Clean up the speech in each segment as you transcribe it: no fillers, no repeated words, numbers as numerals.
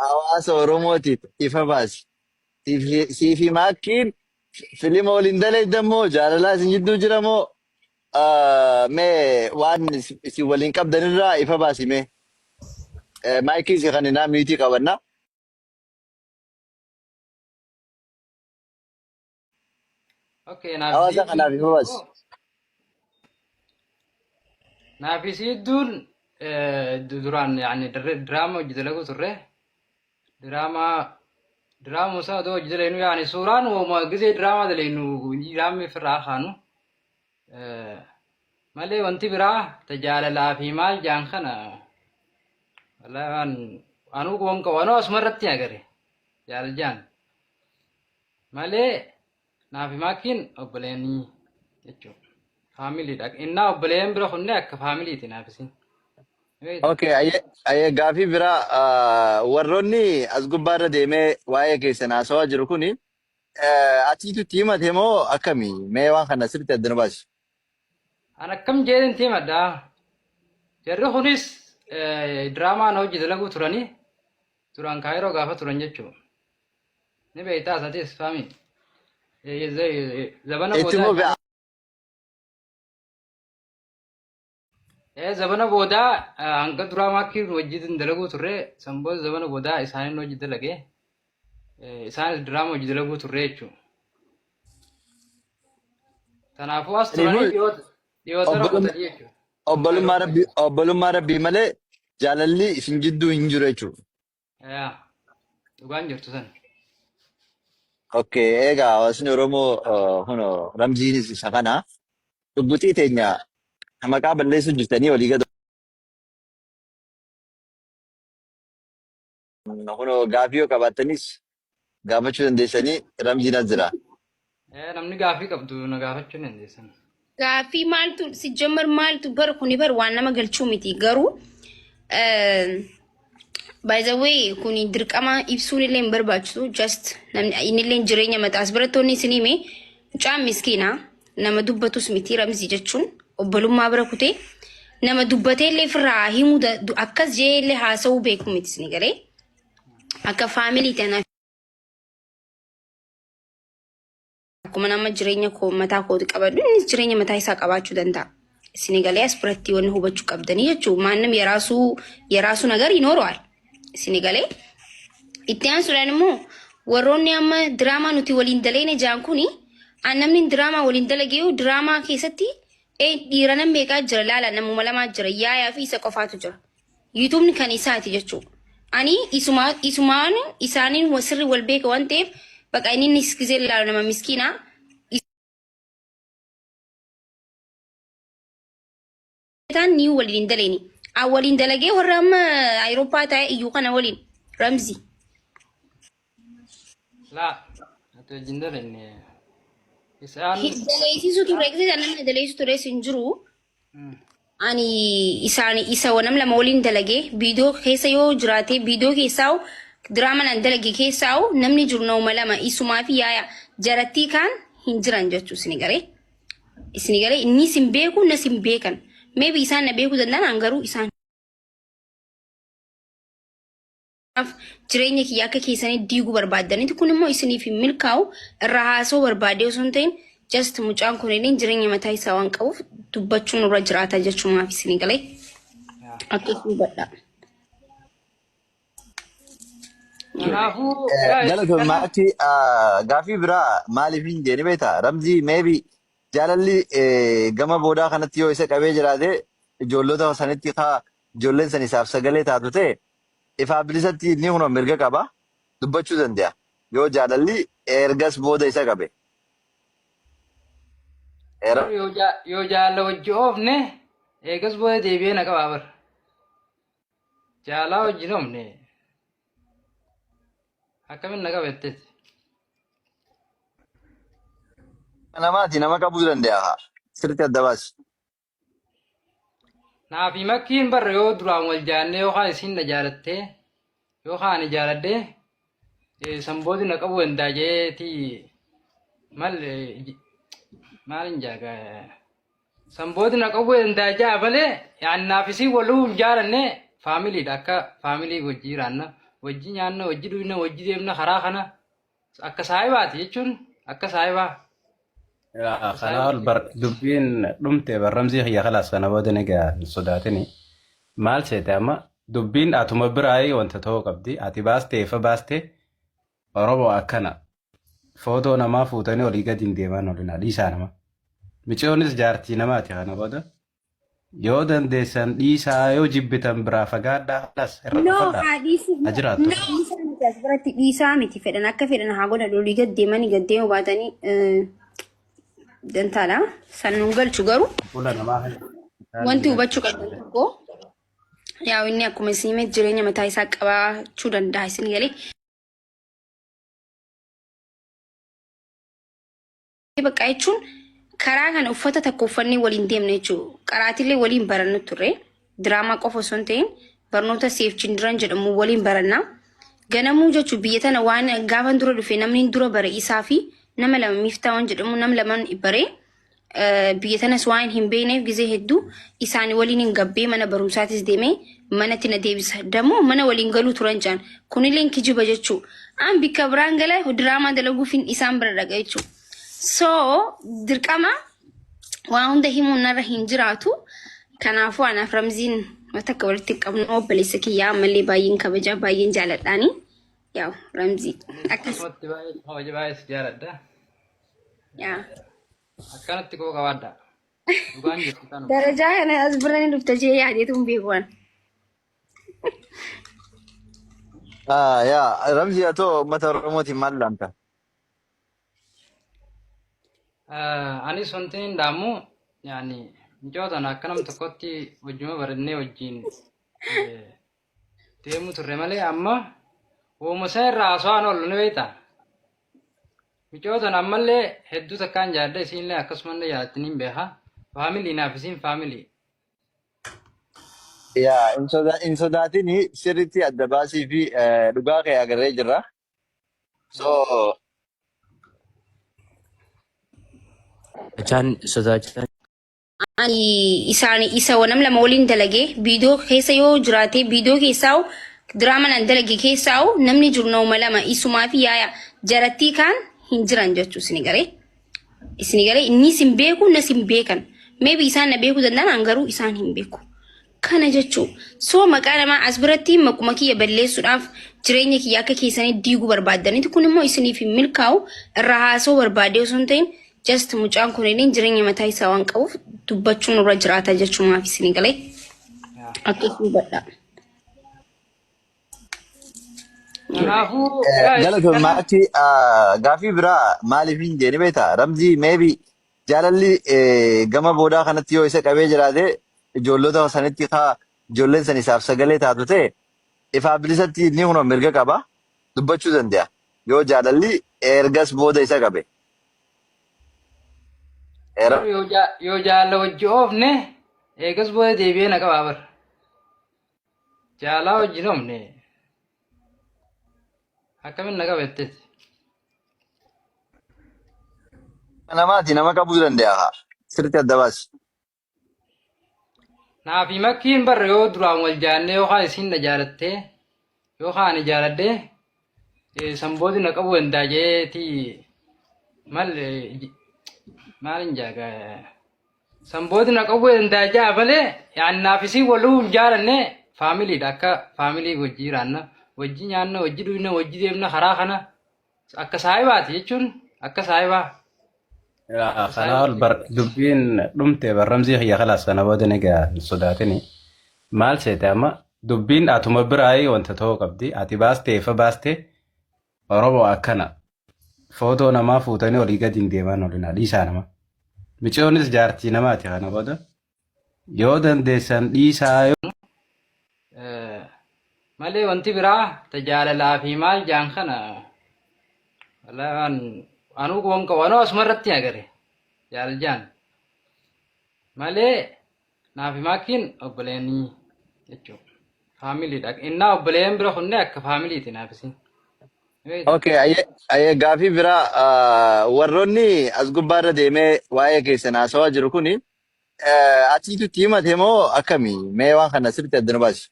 Hawaasa Oromootiif ifa baasi. Siifi maakkiin filima waliin dalaydan moo jaalalaa isin jidduu jira moo mee waan isin waliin qabdanirraa ifa baasi mee. Maayikii si kaninaa miitii qabanna. Okay, naaf Hawaasa isii kanaaf ifa baasi. Naaf isii idduun duraan yaani diraama hojii dalaguu turre. Diraamaa diraamaa isaa odoo hojii dalaynu yaani suuraan wooma gisee diraamaa dalaynu diraamni ofirraa kaanu. Malee wanti biraa ta jaalalaa fi maal jaan kana wallahi waan anuu quban qabu anuu asuma irratti agare jaalal jaan malee naafi maakkiin obboleeyanii jechuudha. Faamiliidha. Innaa obboleeyyan bira kunne akka faamiliiti naaf isin. Okay, ayyee ayyee gaafii biraa warroonni as gubbaarra deemee waa'ee keessan haasawaa jiru kuni atiitu itti himate moo akkami? Mee waan kana sirriitti adda nu baasi. An akkam jeetin itti himadha. Jarri kunis diraamaa na hojii dalaguu turanii duraan kaayiroo gaafa turan jechuudha. Ni beektaa asatis faami. Zabana Itti boodaa fufi. Zabana boodaa hanga duraa maakkii wajjin dalaguu turre san booda zabana boodaa isaaniin hojii dalage isaanis diraama hojii dalaguu turre jechuudha. Kanaafuu as turanii Kanaafuu dhiyoota rakkatanii jechuudha. Obbolummaa rabbii malee jaalalli isin jidduu hin jiru jechuudha. Yaa dhugaan jirtu san. Okay, egaa hawaasni Oromoo kunoo ramziinis isa kana. Dhugguxii teenya maqaa balleessuu jirtanii walii gad kunoo gaafii yoo qabaattanis gaafachuu dandeessanii ramziin as jira. Namni gaafii qabdu na gaafachuu ni dandeessan. Gaaffii maaltu si jammar maaltu bar kuni bar waan nama galchuu miti garuu by the way kuni dirqama ibsuun illee hin barbaachisu just namni inni illee jireenya mataas barattoonni isin hime mucaan miskiina nama dubbatus miti ramzii jechuun obbolummaa bira kutee nama dubbatee illee ofirraa himuu akkas jee illee haasa'uu beeku miti isin galee akka faamilii tana Akkuma nama jireenya koo mataa kooti qabadhu innis jireenya mataa isaa qabaachuu danda'a. Isin galee as biratti wanni hubachuu qabdanii jechuun maannam yeraasuu yeraasuu nagar ይኖረዋል. Isin galee itti aansuudhaan immoo warroonni amma diraamaa nuti waliin daleene jaan kuni an namni diraamaa waliin dalagee diraamaa keessatti dhiira nam meeqaa jira laala namuma lamaa jira yaayaa fi isa qofaatu jira. Yuutuubni kan isaati jechuudha. Ani isuma isumaan isaaniin sirri wal beeka waan ta'eef baqa inni innis gisee ilaalu nama miskiina. Isaan ni waliin hin daleeni. An waliin dalagee warra amma Ayirooppaa taa'e iyyuu kana waliin Ramzi. Laa ati wajjin dalagne. Isaan Daleessisu ture gisee namni daleessisu tures hin jiru. Ani isaan isa nam lama waliin dalagee viidiyoo keessa yoo jiraate viidiyoo keessaa diraamaan an dalage keessaa namni jiru nama lama isumaa fi yaaya jarattii kaan hin jiran jechuu isin galee. Isin galee inni isin beeku nas hin beekan. Maybe isaan na beekuu danda'an an garuu isaan Kanaaf jireenya kiyya akka keessanii diiguu barbaaddanitti kun immoo isiniif hin milkaa'u irraa haasa'uu barbaadee osoo hin ta'in just mucaan kun illee jireenya mataa isaa waan qabuuf dubbachuun irra jiraata jechuumaaf isinii galee akka hubadha. Kanaafuu guys Galatoon kana maatii gaafii biraa maaliif hin jeeni beektaa ramzii maybe jaalalli gama boodaa kanatti yoo isa qabee jiraate ijoollota sanitti kaa ijoolleen san isaaf sagalee taatu ta'e ifaa bilisatti inni kunoo mirga qaba dubbachuu danda'a yoo jaalalli ergas booda isa qabe. Bar yoo jaala wajji oofne eegas booda deebi'ee na qabaa bar. Jaalaa wajjin oofne akkamiin na qaba jetteeti. Namaati nama qabuu danda'a. Sirriitti adda baasi. Naa fi makkiin barra yoo duraan wal jaannee yookaan isiin na jaalattee yookaan ani jaaladhee san booda na qabuu danda'a jeeti mal maalin jaaga san booda na qabuu danda'a jaa malee yaani naaf isiin waluu hin jaalanne faamiliidha akka faamilii wajji jiraanna. Wajji nyaanna, wajji dhuyna, wajji deemna karaa kana akka saahibaati jechuun akka saahibaa. Yaa, Kanaa ol bar dubbiin dhumte barramsii kiyya kalaas kana booda ni gaa hin sodaatini. Maal seete amma dubbiin atuma biraayii wanta ta'uu qabdi. Ati baastee ifa baastee Oromoo akkana. Footoo namaa fuutanii olii gadi hin deemaan olinaa dhiisaa nama. Miciyoonis jaartii namaati kana booda. Yoo dandeessan dhiisaa yoo jibbitan biraa fagaadhaa kalas irra No, dhufadhaa. haa dhiisu. Ha jiraattu. Dhiisaa miti as biratti dhiisaa miti fedhan akka fedhan haa godhan olii gad deemanii gad deemuu baatanii dantaadha. San nu galchu garuu Fuula namaa kana isaan wanti hin hubachuu galchu. qabdan tokko yaa inni akkuma isin hime jireenya mataa isaa qabaachuu danda'a isin galee. Bakka jechuun karaa kana uffata takka uffannee waliin deemna jechuudha. Qaraatillee waliin barannu turre. Diraamaa qofa osoo hin ta'in barnoota Seef Chindiran jedhamu waliin baranna. Ganamuu jechuun biyya tana waan gaafan dura dhufe namni dura bare isaa fi nama lama miiftaa waan jedhamu nama lamaan bare biyya tanas waan hin beekneef gizee hedduu isaanii waliin hin gabbee mana barumsaatis deemee manatti na deebisa. Dammoo mana waliin galuu turan jaan. Kunilleen kijiba jechuu. An bikka biraan gala diraamaa dalaguufin isaan bira dhaqa jechuu. So dirqama waa hunda himuun narra hin jiraatu. Kanaafuu anaaf Ramziin wanta akka walitti hin qabnu obboleessa kiyyaa ammallee baay'een kabajaa baay'een jaaladhaani. Yaa'u Ramzii akkas Akkasumatti baay'ee kabaja baay'ee si jaaladha. yaa. Akkanatti koo qabaadha. Dhugaan jirtu tanuma. Darajaa kana as bira ni dhufta jee yaadeetu hin beeku waan. Ah, yaa Ramzii atoo uummata Oromootiin maal laanta? Anis wanti hin dhaamu yaani mucoo tana akka nam tokkotti wajjuma barannee wajjin deemu turre malee amma wooma isa irraa haasawaan oolu ni beekta. Mucoo tana ammallee hedduu takkaan jaalladha isiinillee akkasumallee jaalatti niin beeka. Faamilii naaf isiin faamilii. Yaa hin sodaatini sirriitti adda baasii fi dhugaa kee agarree jirra. So Achaan sodaachisaan Ani isaan isa nam lama waliin dalagee viidiyoo keessa yoo jiraate viidiyoo keessaa diraamaan an dalage keessaa namni jiru nama lama isumaa fi yaaya jarattii kaan hin jiran jechuu isini galee. Isini galee innis hin beeku nas hin beekan. Maybe isaan na beekuu danda'an an garuu isaan hin beeku. Kana jechuu so maqaa namaa as biratti maquma kiyya balleessuudhaaf jireenya kiyya akka keessanii diiguu barbaaddanitti kun immoo isiniif hin milkaa'u irraa haasa'uu barbaadee osoo hin ta'in just mucaan kun illee jireenya mataa isaa waan qabuuf dubbachuun irra jiraata jechuumaaf isinii galee akkas hubadha. Kanaafuu guys Galatoon kana maatii gaafii biraa maaliif hin jeeni beektaa? Ramzii maybe jaalalli gama boodaa kanatti yoo isa qabee jiraate ijoollota sanitti kaa ijoolleen san isaaf sagalee taatu ta'e ifaa bilisatti inni kunoo mirga qaba dubbachuu danda'a. Yoo jaalalli ergas booda isa qabe. Garuu yoo jaalla wajji oofne eegas booda deebi'ee na qabaa bara. Jaalaa wajjin oofne akkamiin na qaba jetteeti. Namaati nama qabuu danda'a haa. Sirriitti adda baasi. Naa fi makkiin barra yoo duraan wal jaannee yookaan isiin na jaalattee yookaan ani jaaladhee san booda na qabuu danda'a jeeti mal maalin jaaga san booda na qabuu danda'a jaa malee yaani naaf isiin waluu hin jaalanne faamiliidha akka faamilii wajji jiraanna wajji nyaanna wajji dhuyna wajji deemna karaa kana akka saahibaati jechuun akka saahibaa. Yaa, Kanaa ol bar dubbiin dhumte barramsii kiyya kalaas kana booda ni gaa hin sodaatini. Maal seete amma dubbiin atuma biraayii wanta ta'uu qabdi. Ati baastee ifa baastee Oromoo akkana. Footoo namaa fuutanii olii gadi hin deemaan olinaa dhiisaa nama. Miciyoonis jaartii namaati kana booda. Yoo dandeessan dhiisaa yoo Malee wanti biraa ta jaalalaa fi maal jaan kana wallahi waan anuu quban qabu anuu asuma irratti agare jaalal jaan malee naa fi maakkiin obboleeyanii jechuudha. Faamiliidha. Innaa obboleeyyan bira kunne akka faamiliiti naaf isin. Okay, ayyee ayyee gaafii biraa warroonni as gubbaarra deemee waa'ee keessan haasawaa jiru kuni atiitu itti himate moo akkami? Mee waan kana sirriitti adda nu baasi.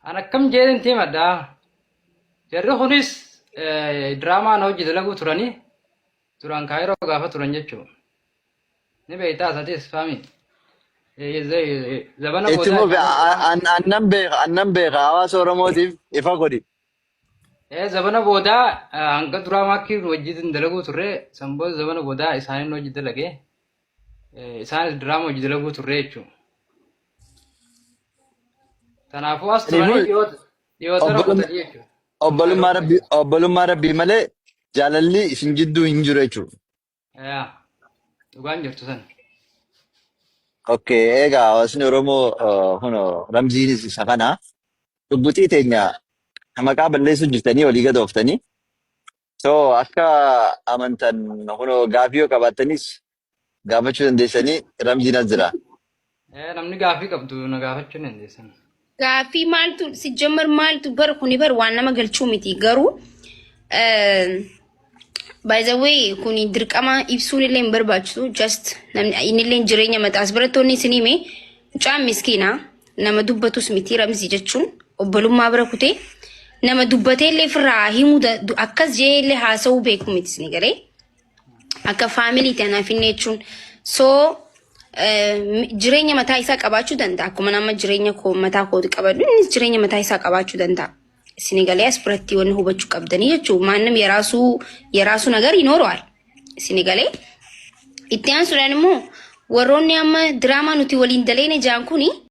An akkam jeetin itti himadha. Jarri kunis diraamaa na hojii dalaguu turanii duraan Kaayiroo gaafa turan jechuudha. Ni beektaa asatis faami. Zabana Itti boodaa fufi, annan beeka, annan beeka, hawaasa Oromootiif ifa godhi. Zabana boodaa hanga duraa maakkii wajjin dalaguu turre, san booda zabana boodaa isaanin hojii dalage, isaanis diraama hojii dalaguu turre jechuudha. Kanaafuu as turanii dhiyoota rakkatanii jechuudha. Obbolummaa rabbii malee jaalalli isin jidduu hin jiru jechuudha. Yaa, dhugaan jirtu san. Okay, egaa hawaasni Oromoo kunoo Ramziinis isa kana. Dhugguxii teenya maqaa balleessuu jirtanii walii gad ooftanii. So akka amantan kunoo gaafii yoo qabaattanis gaafachuu dandeessanii, Ramziin as jira. Namni gaafii qabdu na gaafachuu ni dandeessan. Gaaffii maaltu si jammar, maaltu bar kuni bar waan nama galchuu miti, garuu by the way kuni dirqama ibsuun illee hin barbaachisu. Just namni inni illee jireenya mataas barattoonni isin hime, mucaan miskiina nama dubbatus miti. Ramzii jechuun obbolummaa bira kutee nama dubbatee illee ofirraa himuu akkas jee illee haasa'uu beeku miti, isin galee akka faamilii anaaf inni jechuun. So jireenya mataa isaa qabaachuu danda'a. Akkuma nama jireenya koo mataa kooti qabadhu, innis jireenya mataa isaa qabaachuu danda'a. Isin galee as biratti wanni hubachuu qabdanii jechuun ማንም የራሱ የራሱ ነገር ይኖረዋል። Isin galee itti aansuudhaan immoo warroonni amma diraamaa nuti waliin daleene jaan kuni